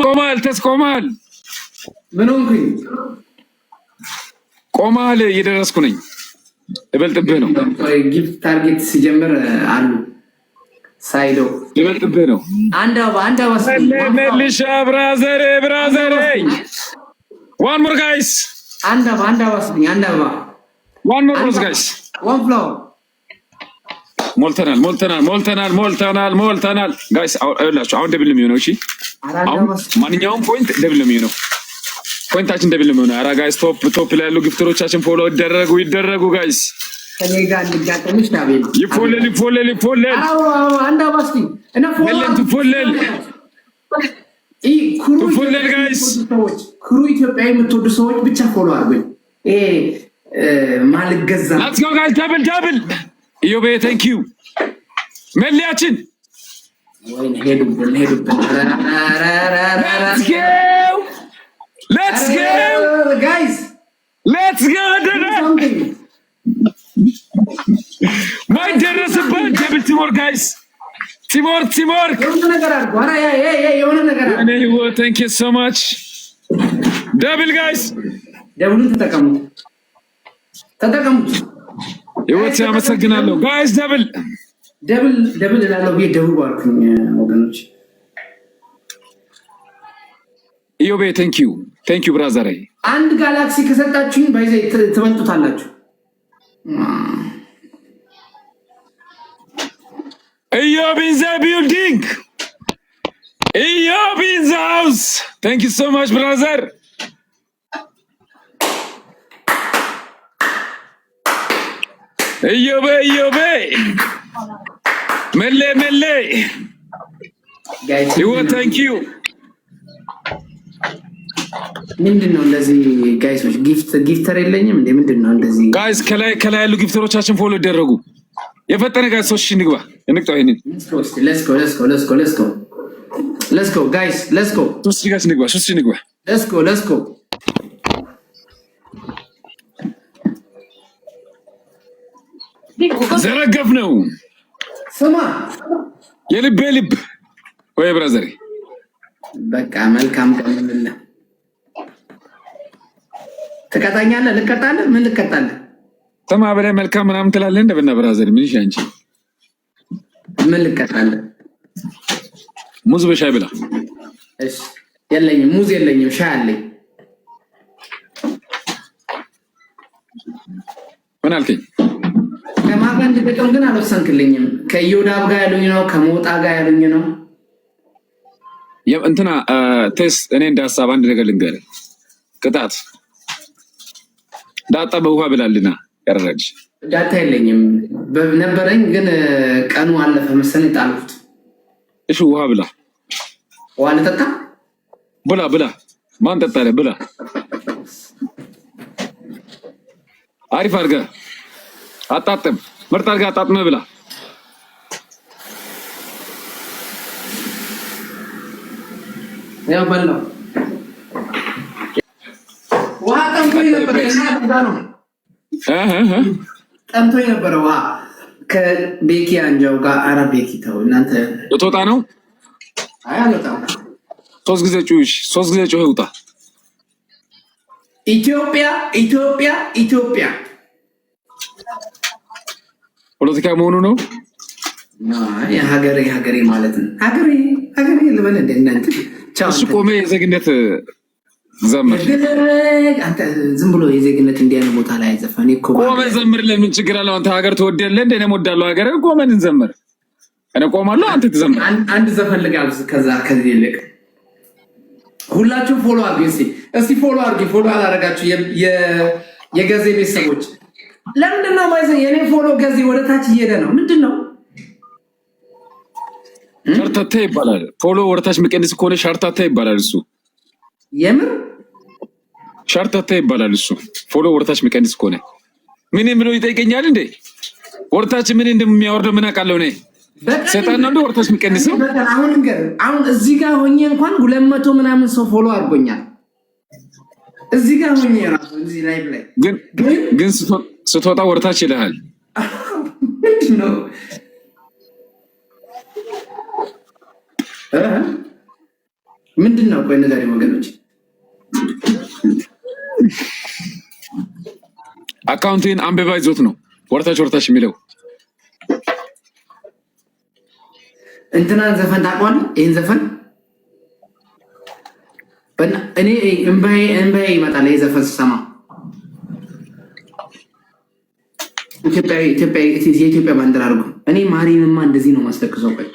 ቆመሃል። ተስ ቆመሃል። ምን ሆንኩኝ? ቆመሃል። እየደረስኩ ነኝ። እበልጥብህ ነው። Gift target ሲጀምር አሉ ሳይዶ እበልጥብህ ነው። አንድ አበባ፣ አንድ አበባ ስጡኝ። መልሻ brother ኤ፣ brother ኤ፣ one more guys፣ አንድ አበባ፣ አንድ አበባ ስጡኝ። አንድ አበባ። One more rose guys። One flower። ሞልተናል፣ ሞልተናል፣ ሞልተናል፣ ሞልተናል፣ ሞልተናል guys። ይኸውላችሁ አሁን double ነው የሚሆነው። እሺ፣ አሁን ማንኛውም point double ነው የሚሆነው። Point ኣችን double ነው የሚሆነው። ኧረ guys፣ top top ላይ ያሉ gifter ኦቻችን follow ይደረጉ፣ ይደረጉ guys። ከኔ ጋር እንጋጠምሽ ዳቤል። ይፎለል፣ ይፎለል፣ ይፎለል። አንድ አበባ ስጡኝ እና follow መለን ትፎለል። ኩሩ ትፎለል guys። ሰዎች፣ ኩሩ ኢትዮጵያዊ የምትወዱ ሰዎች ብቻ follow አድርጉኝ። ይሄ ማልገዛ Let's go guys፣ double double። ኢዮቤ thank you መለያችን። ወይኔ ሄዱብን፣ ሄዱብን። Let's go, let's go Guys። Let's go። ማይደረስበት double teamwork guys፣ teamwork, teamwork። የሆነ ነገር አድርጉ። ኧረ የሆነ ነገር አድርጉ። እኔ ህይወት thank you so much። Double guys። Double ኡን ተጠቀሙት፣ ተጠቀሙት። ህይወት ያመሰግናለሁ guys። Double። Double double እላለሁ ብዬ ደቡብ አልኩኝ ወገኖች። ኢዮቤ thank you, thank you brother። አንድ ጋላክሲ ከሰጣችሁኝ ባይዘ ትበልጡታላችሁ። ኢዮብ in the building፣ ኢዮብ in the house፣ thank you so much brother። ኢዮቤ፣ ኢዮቤ፣ መሌ መሌ፣ ህይወት thank you። ምንድን ነው እንደዚህ guys ኦች? Gifter የለኝም እንዴ? ምንድን ነው እንደዚህ? Guys፣ ከላይ ከላይ ያሉ gifter ኦቻችን follow ይደረጉ። የፈጠነ guys፣ 3000 እንግባ፣ እንቅጣው ይሄንን። Let's go, let's go, let's go, let's go, let's go guys, let's go። 3000 guys እንግባ፣ 3000 እንግባ። Let's go, let's go። ዘረገፍ ነው። ስማ። የልቤ ልብ ወይ brother ኤ። በቃ መልካም ቀን እንልህ። ትቀጣኛለህ? ልቀጣለህ? ምን ልቀጣለህ? ስማ ብለህ መልካም ምናምን ትላለህ እንደበና brother፣ ምን ይሻ አንቺ? ምን ልቀጣለህ? ሙዝ በሻይ ብላ። እሺ፣ የለኝም፣ ሙዝ የለኝም፣ ሻይ አለኝ። ምን አልከኝ? ከማን ጋር እንድገጥም ግን አልወሰንክልኝም። ከኢዮዳብ ጋር ያሉኝ ነው፣ ከሞጣ ጋር ያሉኝ ነው። እንትና ቴስ፣ እኔ እንደ ሀሳብ አንድ ነገር ልንገርህ። ቅጣት ዳጣ በውሃ ብላልና ያረጋግሽ። ዳታ የለኝም፣ ነበረኝ ግን ቀኑ አለፈ መሰለኝ ጣልኩት። እሺ፣ ውሃ ብላ። ውሃ ልጠጣ? ብላ ብላ፣ ማን ጠጣለ? ብላ፣ አሪፍ አድርገህ አጣጥም፣ ምርጥ አድርገህ አጣጥመህ ብላ። ያው በላው። ውሃ ጠምቶኝ ነበረ እና ነው ጠምቶኝ ነበረ ውሃ ከቤኪ አንጃው ጋር። ኧረ ቤኪ ተው እናንተ። ልትወጣ ነው? አይ አልወጣም። ሶስት ጊዜ ጩሽ፣ ሶስት ጊዜ ጩህ፣ ውጣ። ኢትዮጵያ፣ ኢትዮጵያ፣ ኢትዮጵያ። ፖለቲካ መሆኑ ነው። ሀገሬ ሀገሬ ማለት ነው። ሀገሬ ሀገሬ ልበል እንደ እናንተ። እሱ ቆሜ የዜግነት ዘምር። አንተ ዝም ብሎ የዜግነት እንዲህ አይነት ቦታ ላይ አይዘፈን እኮ። ቆመ ዘምር። ለምን ችግር አለው? አንተ ሀገር ትወዳለህ እንደ እኔም እወዳለሁ ሀገር። ቆመን እንዘምር። እኔ ቆማለሁ፣ አንተ ትዘምር። አንድ ዘፈን ልጋብዝ። ከዛ ከዚህ ይልቅ ሁላችሁም follow አድርጉ። እስቲ እስቲ follow አድርጉ። Follow አላደረጋችሁ የገዜ ቤተሰቦች ለምንድን ነው ማይዘ የኔ follow ገዜ ወደ ታች እየሄደ ነው? ምንድን ነው? ሸርተቴ ይባላል። Follow ወደ ታች የሚቀንስ ከሆነ ሸርተቴ ይባላል እሱ። የምር? ሸርተቴ ይባላል እሱ። Follow ወደ ታች የሚቀንስ ከሆነ ምን ብሎ ይጠይቀኛል እንዴ? ወደ ታች ምን እንደሚያወርደው ምን አውቃለሁ እኔ? ሰይጣን ነው እንደ ወደ ታች የሚቀንሰው? አሁን ንገር። አሁን እዚህ ጋር ሆኜ እንኳን 200 ምናምን ሰው follow አድርጎኛል። እዚህ ጋር ሆኜ ራሱ እዚህ live ላይ። ግን ግን ስትወጣ ወደ ታች ይልሃል። ምንድን ነው? ምንድን ነው? ቆይ ንገሪኝ ወገኖች። Account ኤን አንብባ ይዞት ነው ወርታች ወርታች የሚለው። እንትናን ዘፈን ታውቀዋለህ? ይህን ዘፈን እኔ እንባዬ እንባዬ ይመጣል። ይህ ዘፈን ስሰማ የኢትዮጵያ ባንዲራ አድርጎ እኔ ማሪንማ እንደዚህ ነው ማስለቅሰው። ቆይ